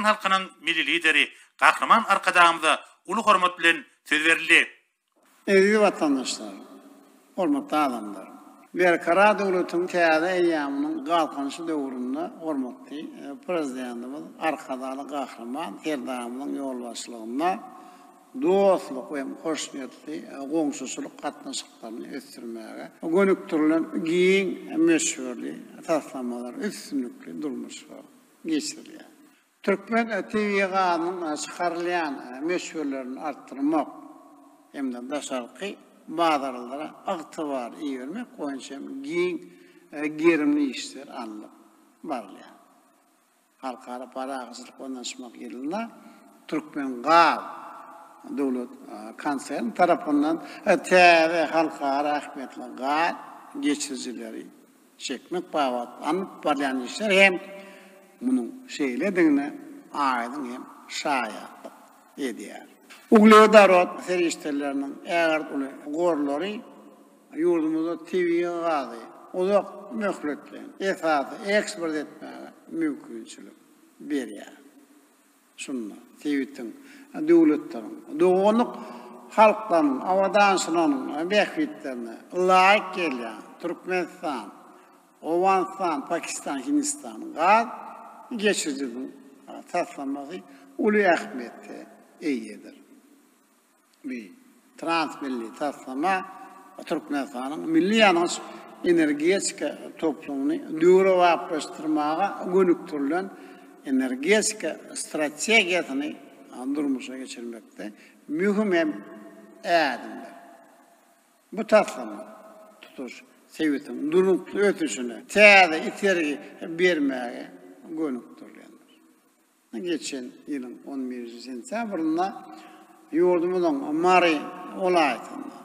Türkmen halkynyň Milli Lideri Gahryman Arkadagymyza uly hormat bilen söz berildi. Eziz watandaşlar, hormatly adamlar! Berkarar döwletiň täze eýýamynyň Galkynyşy döwründe hormatly Prezidentimiz Arkadagly Gahryman Serdarymyzyň ýolbaşçylygynda dostluk we hoşniýetli goňşuçylyk gatnaşyklaryny ösdürmäge gönükdirilen giň möçberli taslamalar üstünlikli durmuşa geçirilýär. Türkmen tebigy gazynyň çykarylýan möçberlerini artdyrmak hem-de daşarky bazarlara ygtybarly ibermek boýunça hem giň gerimli işler alnyp barylýar. Halkara parahatçylyk we ynanyşmak ýylynda Türkmengaz döwlet konserni tarapyndan täze halkara ähmiýetli gaz geçirijileri çekmek babatda alnyp barylýan işler hem munuň şeýledigine aýdyň hem şaýatlyk edýär. Uglewodorod serişdeleriniň ägirt uly gorlary ýurdumyzda tebigy gazy uzak möhletleýin esasda eksport etmäge mümkinçilik berýär. Şunda sebitiň döwletleriň, doganlyk halklarynyň abadançylygynyň bähbitlerine laýyk gelýän Türkmenistan, Owganystan, Pakistan, Hindistan gaz geçirijisiniň taslamasy uly ähmiýete eýedir. Bu transmilli taslama Türkmenistanyň milli ýangyç-energetika toplumyny döwrebaplaşdyrmaga gönükdirilen energetika strategiýasyny durmuşa geçirmekde möhüm hem ädimdir. Bu taslama tutuş sebitiň durnukly ösüşine täze itergi bermäge gönükdirilendir. Geçen ýylyň on birinji sentýabrynda ýurdumyzyň Mary welaýatynda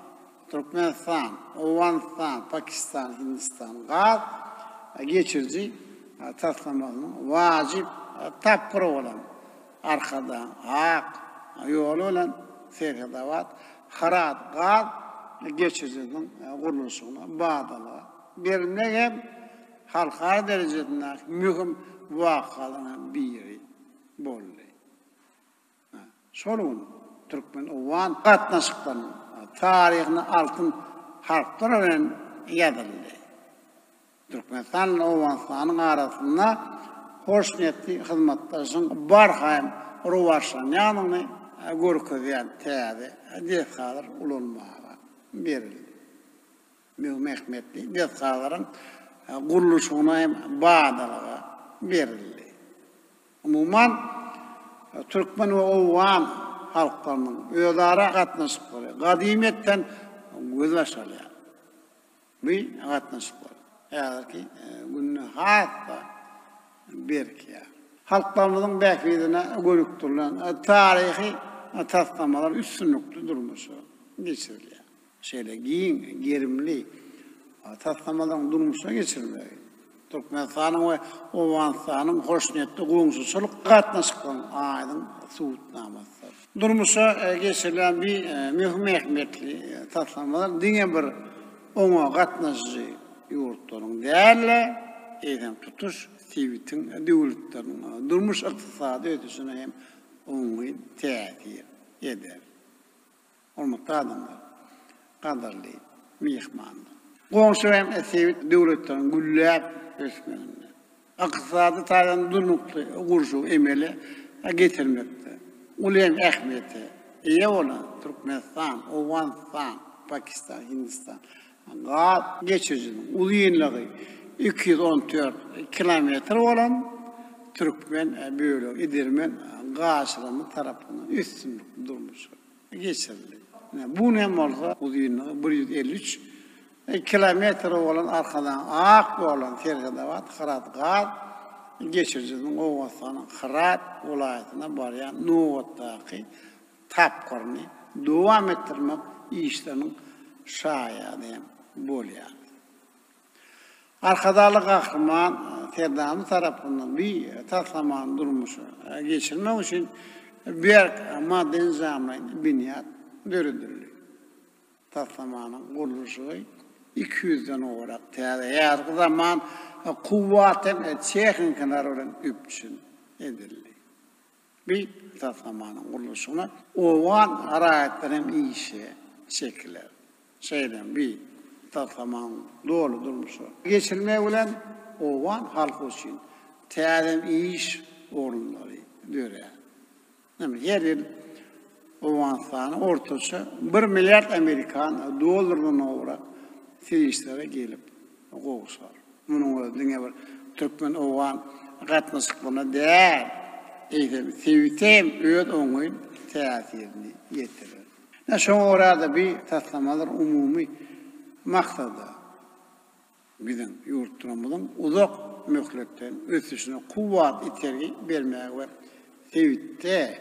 Türkmenistan, Owganystan, Pakistan, Hindistan gaz geçiriji taslamasynyň wajyp tapgyry bolan Arkadag ak ýoly bilen Serhetabat, Hyrat gaz geçirijisiniň gurluşygyna badalga berilmegi hem halkara derejesindäki möhüm wakalaryň hem biri boldy. Şol gün türkmen-owgan gatnaşyklarynyň taryhyna altyn harplar bilen ýazyldy. Türkmenistan bilen Owganystanyň arasynda hoşniýetli hyzmatdaşlygyň barha hem rowaçlanýandygyny görkezýän täze desgalar ulanmaga berildi. Möhüm ähmiýetli desgalaryň gurluşygyna hem badalga berildi. Umuman, türkmen we owgan halklarynyň özara gatnaşyklary gadymyýetden gözbaş alýar. Bu gatnaşyklar häzirki günde has-da berkeýär. Halklarymyzyň bähbidine gönükdirilen taryhy taslamalar üstünlikli durmuşa geçirilýär. Şeýle giň gerimli taslamalaryň durmuşa geçirilmegi Türkmenistanyň we Owganystanyň hoşniýetli goňşuçylyk gatnaşyklarynyň aýdyň subutnamasydyr. Durmuşa geçirilýän bu möhüm ähmiýetli taslamalar diňe bir oňa gatnaşyjy ýurtlaryň däl-de, eýsem, tutuş sebitiň döwletleriniň durmuş-ykdysady ösüşine hem oňyn täsir eder. Hormatly adamlar, gadyrly myhmanlar! Goňşy hem sebit döwletleriň gülläp ösmeginde, ykdysady taýdan durnukly gurşawy emele getirmekde uly hem ähmiýete eýe bolan Türkmenistan, Owganystan, Pakistan, Hindistan gaz geçirijiniň uzynlygy 214 kilometr bolan türkmen bölegi edermen gazçylarymyz tarapyndan üstünlikli durmuşa geçirildi. Bu hem bolsa uzynlygy 153 kilometr bolan Arkadagyň ak ýoldan Serhetabat, Hyrat gaz geçirijisiniň Owganystanyň Hyrat welaýatyna barýan nobatdaky tapgyryny dowam etdirmek işleriniň şaýady hem bolýar. Arkadagly Gahryman Serdarymyz tarapyndan bu taslamany durmuşa geçirmek üçin berk maddy-enjamlaýyn binýat döredildi. Taslamanyň gurluşygy 200-den gowrak täze häzirki zaman kuwwat hem tehnikalar bilen üpjün edildi. Bu taslamanyň gurluşygyna owgan raýatlary hem işe çekiler. Şeýle hem bu taslamanyň doly durmuşa geçirilmegi bilen owgan halky üçin täze iş orunlary dörär. Her ýyl Owganystana ortaça bir milliard amerikan dollaryndan gowrak serişdeler gelip gowşar. Munuň özi diňe bir türkmen-owgan gatnaşyklaryna däl, eýsem, sebite hem öz oňyn täsirini ýetirer. Ine, şoňa görä-de bu taslamalar umumy maksada, biziň ýurtlarymyzyň uzak möhletleýin ösüşine kuwwat itergi bermäge we sebitde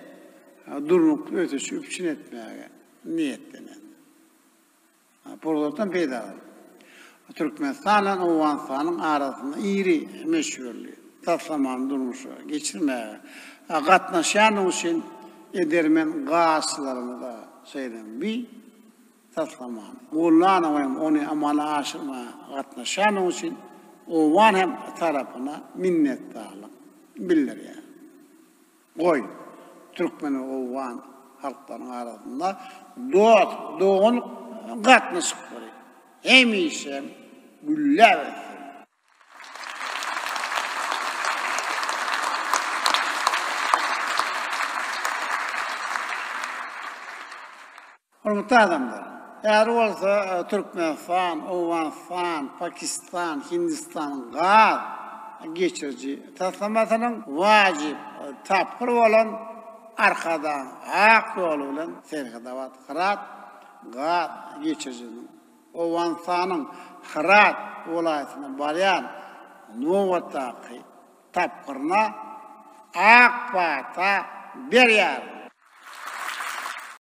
durnukly ösüşi üpjün etmäge niýetlenendir. Pursatdan peýdalanyp, Türkmenistan bilen Owganystanyň arasynda iri möçberli taslamany durmuşa geçirmäge gatnaşýandygy üçin edermen gazçylarymyza şeýle hem bu taslamany gollandygy hem ony amala aşyrmaga gatnaşýandygy üçin owgan hem tarapyna minnetdarlyk bildirýär. Goý, türkmen we owgan halklarynyň arasynda dost-doganlyk gatnaşyklary hemişe gülläp össün! Hormatly adamlar! Häzir bolsa Türkmenistan, Owganystan, Pakistan, Hindistanyň gaz geçiriji taslamasynyň wajyp tapgyry bolan Arkadagyň ak ýoly bilen Serhetabat-Hyrat gaz geçirijisiniň Owganystanyň Hyrat welaýatyna barýan nobatdaky tapgyryna ak pata berýäris.